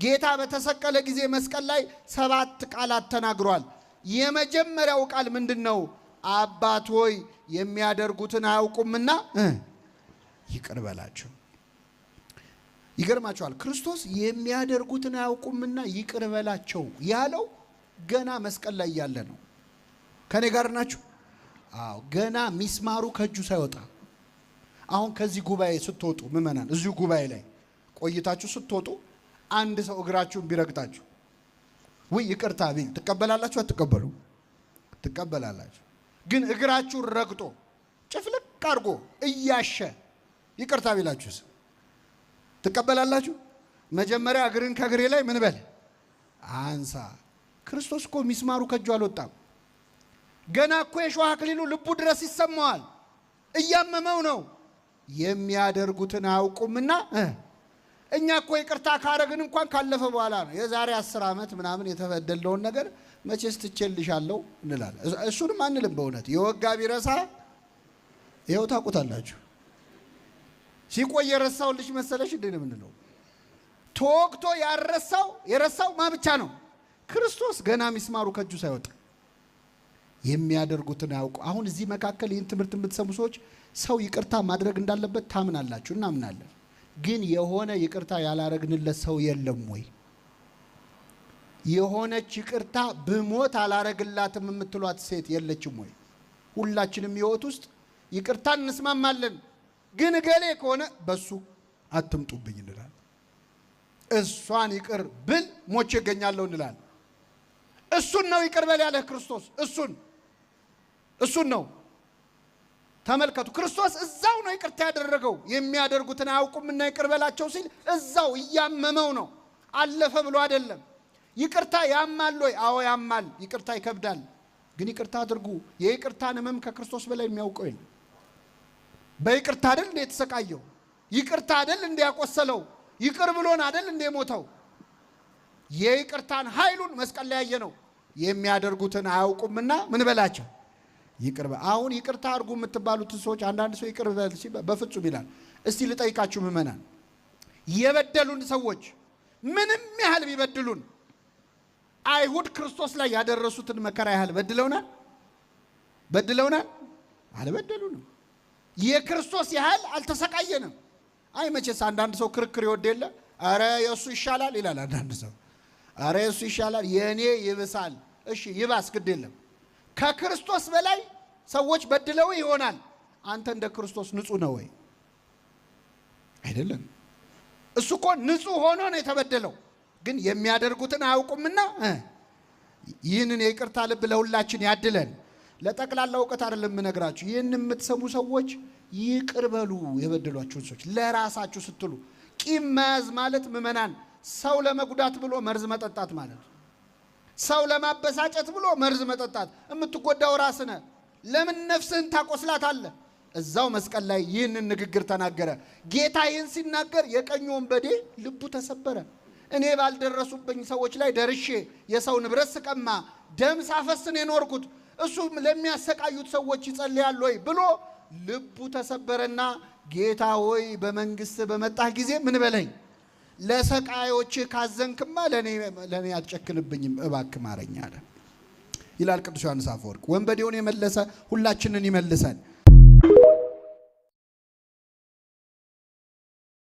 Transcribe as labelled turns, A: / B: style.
A: ጌታ በተሰቀለ ጊዜ መስቀል ላይ 7 ቃላት ተናግሯል። የመጀመሪያው ቃል ምንድነው? አባት ሆይ የሚያደርጉትን አያውቁምና ይቅር በላቸው። ይገርማችኋል፣ ክርስቶስ የሚያደርጉትን አያውቁምና ይቅር በላቸው ያለው ገና መስቀል ላይ ያለ ነው። ከኔ ጋር ናችሁ? አዎ፣ ገና ሚስማሩ ከእጁ ሳይወጣ። አሁን ከዚህ ጉባኤ ስትወጡ ምእመናን፣ እዚሁ ጉባኤ ላይ ቆይታችሁ ስትወጡ አንድ ሰው እግራችሁን ቢረግጣችሁ ውይ ይቅርታ ቢል ትቀበላላችሁ? አትቀበሉ? ትቀበላላችሁ። ግን እግራችሁን ረግጦ ጭፍልቅ አድርጎ እያሸ ይቅርታ ቢላችሁስ ትቀበላላችሁ? መጀመሪያ እግርን ከእግሬ ላይ ምን በል አንሳ። ክርስቶስ እኮ ሚስማሩ ከእጁ አልወጣም። ገና እኮ የሾህ አክሊሉ ልቡ ድረስ ይሰማዋል፣ እያመመው ነው። የሚያደርጉትን አያውቁምና። እኛ እኮ ይቅርታ ካረግን እንኳን ካለፈ በኋላ ነው። የዛሬ 10 ዓመት ምናምን የተበደለውን ነገር መቼስ ትቼልሻለሁ እንላለን። እሱንም አንልም። በእውነት የወጋ ቢረሳ ይኸው ታውቁታላችሁ። ሲቆይ የረሳው ልጅ መሰለሽ እንዴ ነው የምንለው? ተወግቶ የረሳው ማ ብቻ ነው? ክርስቶስ ገና ሚስማሩ ከእጁ ሳይወጣ የሚያደርጉትን አያውቁ። አሁን እዚህ መካከል ይህን ትምህርት የምትሰሙ ሰዎች ሰው ይቅርታ ማድረግ እንዳለበት ታምናላችሁ፣ እናምናለን። ግን የሆነ ይቅርታ ያላረግንለት ሰው የለም ወይ? የሆነች ይቅርታ ብሞት አላረግላትም የምትሏት ሴት የለችም ወይ? ሁላችንም ሕይወት ውስጥ ይቅርታ እንስማማለን። ግን እገሌ ከሆነ በሱ አትምጡብኝ እንላለን። እሷን ይቅር ብል ሞቼ እገኛለሁ እንላለን። እሱን ነው ይቅር በል ያለህ ክርስቶስ። እሱን ነው። ተመልከቱ፣ ክርስቶስ እዛው ነው ይቅርታ ያደረገው። የሚያደርጉትን አያውቁምና ይቅር በላቸው ሲል እዛው እያመመው ነው። አለፈ ብሎ አይደለም። ይቅርታ ያማል ወይ? አዎ ያማል። ይቅርታ ይከብዳል። ግን ይቅርታ አድርጉ። የይቅርታን ሕመም ከክርስቶስ በላይ የሚያውቀው የለም። በይቅርታ አይደል እንዴ የተሰቃየው? ይቅርታ አይደል እንዴ ያቆሰለው? ይቅር ብሎን አይደል እንዴ የሞተው? የይቅርታን ኃይሉን መስቀል ላይ ያየነው። የሚያደርጉትን አያውቁምና ምን በላቸው? ይቅር በል። አሁን ይቅርታ አድርጉ የምትባሉት ሰዎች አንዳንድ ሰው ይቅር በል ሲል በፍጹም ይላል። እስቲ ልጠይቃችሁ ምእመናን፣ የበደሉን ሰዎች ምንም ያህል ቢበድሉን አይሁድ ክርስቶስ ላይ ያደረሱትን መከራ ያህል በድለውናል? በድለውናል? አልበደሉንም። የክርስቶስ ያህል አልተሰቃየንም። አይ መቼስ አንዳንድ ሰው ክርክር ይወድ የለ? አረ የሱ ይሻላል ይላል አንዳንድ ሰው። አረ የሱ ይሻላል የኔ ይብሳል። እሺ ይባስ ግድ የለም። ከክርስቶስ በላይ ሰዎች በድለው ይሆናል። አንተ እንደ ክርስቶስ ንጹህ ነው ወይ? አይደለም። እሱ እኮ ንጹህ ሆኖ ነው የተበደለው። ግን የሚያደርጉትን አያውቁምና ይህንን የይቅርታ ልብ ለሁላችን ያድለን። ለጠቅላላ እውቀት አይደለም የምነግራችሁ። ይህን የምትሰሙ ሰዎች ይቅር በሉ የበደሏችሁን ሰዎች ለራሳችሁ ስትሉ። ቂም መያዝ ማለት ምእመናን ሰው ለመጉዳት ብሎ መርዝ መጠጣት ማለት ነው። ሰው ለማበሳጨት ብሎ መርዝ መጠጣት፣ የምትጎዳው ራስህ ነህ። ለምን ነፍስህን ታቆስላታለህ? እዛው መስቀል ላይ ይህንን ንግግር ተናገረ። ጌታ ይህን ሲናገር የቀኙ ወንበዴ ልቡ ተሰበረ። እኔ ባልደረሱብኝ ሰዎች ላይ ደርሼ የሰው ንብረት ስቀማ ደም ሳፈስን የኖርኩት እሱ ለሚያሰቃዩት ሰዎች ይጸልያል ወይ ብሎ ልቡ ተሰበረና ጌታ ሆይ በመንግስት በመጣህ ጊዜ ምን በለኝ፣ ለሰቃዮችህ ካዘንክማ ለኔ አትጨክንብኝም እባክህ ማረኝ አለ ይላል ቅዱስ ዮሐንስ አፈወርቅ። ወንበዴውን የመለሰ ሁላችንን ይመልሰን።